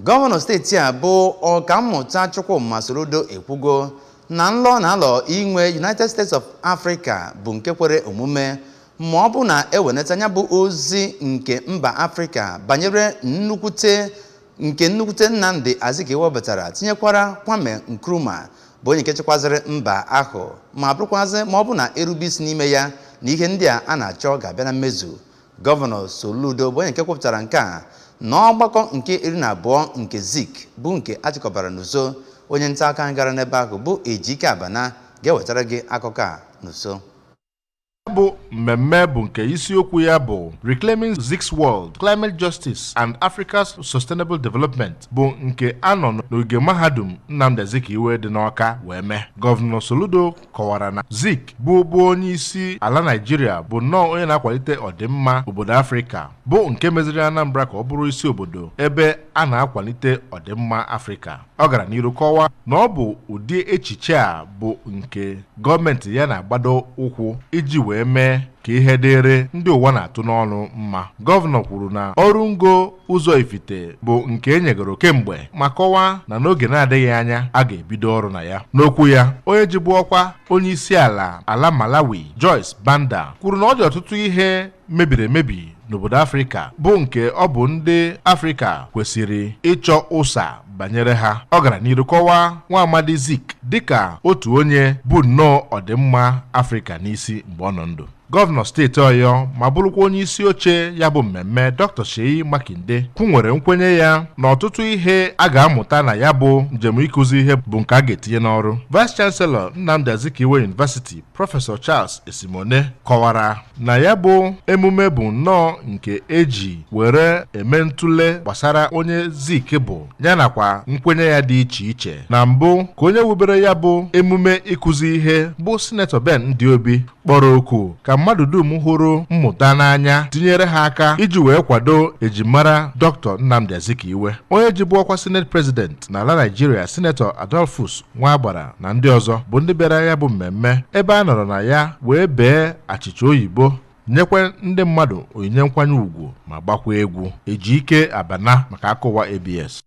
Gọvanọ steeti a bụ Ọkammụta Chukwuma Soludo ekwugo na nlọ na-alọ inwe United States of Africa bụ nke kwere omume ma ọ bụ na ewenata ya bụ ozi nke mba Afrịka banyere nnukwute nke nnukwute Nnamdi Azikiwe webatara, tinyekwara Kwame Nkrumah, bụ onye nke chekwaziri mba ahụ, ma bụrụkwazị ma ọ bụ na erube isi n'ime ya na ihe ndị a a na-achọ ga-abịa na mmezu. Gọvanọ Soludo bụ onye nke kwupụtara nke a n'ọgbakọ nke 12 nke Zik, bụ nke achịkọbara n'uzo. Onye nta akụkọ anyị gara n'ebe ahụ bụ Ejike Abana ga-ewetara gị akụkọ a n'uzo. Ya bụ mmemme bụ nke isiokwu ya bụ "Reclaiming Zik's World, Climate Justice and Africa's Sustainable Development", bụ nke a nọ n'ogige Mahadum Nnamdi Azikiwe dị n'Awka wee mee. Gọvanọ Soludo kọwara na Zik bụ onye isi ala Naijiria bụ nnọọ onye na-akwalite ọdịmma obodo Afrịka, bụ nke meziri Anambra ka ọ bụrụ isi obodo ebe a na-akwalite ọdịmma Afrịka. Ọ gara n'iru kọwaa na ọ bụ ụdị echiche a bụ nke gọọmenti ya na-agbado ụkwụ iji wee mee ka ihe dịrị ndị ụwa na-atụ n'ọnụ mma. Gọvanọ kwuru na ọrụ ngo ụzọ Ifite bụ nke e nyegoro kemgbe, ma kọwaa na n'oge na-adịghị anya a ga-ebido ọrụ na ya. N'okwu ya, onye jibu ọkwa onye isi ala ala Malawi, Joyce Banda, kwuru na ọ dị ọtụtụ ihe mebiri emebi n'obodo Afrịka, bụ nke ọ bụ ndị Afrịka kwesịrị ịchọ ụsa banyere ha. Ọ gara n'iru kọwaa nwa amadi Zik dịka otu onye bụ nnọọ ọdịmma Afrịka n'isi mgbe ọ nọ ndụ. Gọvanọ steeti Ọyọ ma bụrụkwa onye isi oche ya bụ mmemme, Dr. Seyi Makinde, kwunwere nkwenye ya na ọtụtụ ihe a ga-amụta na ya bụ njem ịkụzi ihe bụ nke a ga-etinye n'ọrụ. Vice Chancellor Nnamdi Azikiwe University, Prọfesọ Charles Esimone, kọwara na ya bụ emume bụ nnọọ nke eji were eme ntụle gbasara onye Zik bụ, ya nakwa nkwenye ya dị iche iche. Na mbụ ka onye wubere ya bụ emume ịkụzi ihe, bụ Sinetọ Ben Ndiobi, kpọrọ oku ka mmadụ dum hụrụ mmụta n'anya tinyere ha aka iji wee kwado ejimara Dr. Nnamdi Azikiwe. Onye jibu ọkwa Senate President n'ala Naijiria, Sinetọ Adolphus Nwagbara, na ndị ọzọ bụ ndị bịara ya bụ mmemme, ebe a nọrọ na ya wee bee achịcha oyibo, nyekwa ndị mmadụ onyinye nkwanye ùgwù, ma gbakwa egwu. Ejike Abana maka akụwa ABS.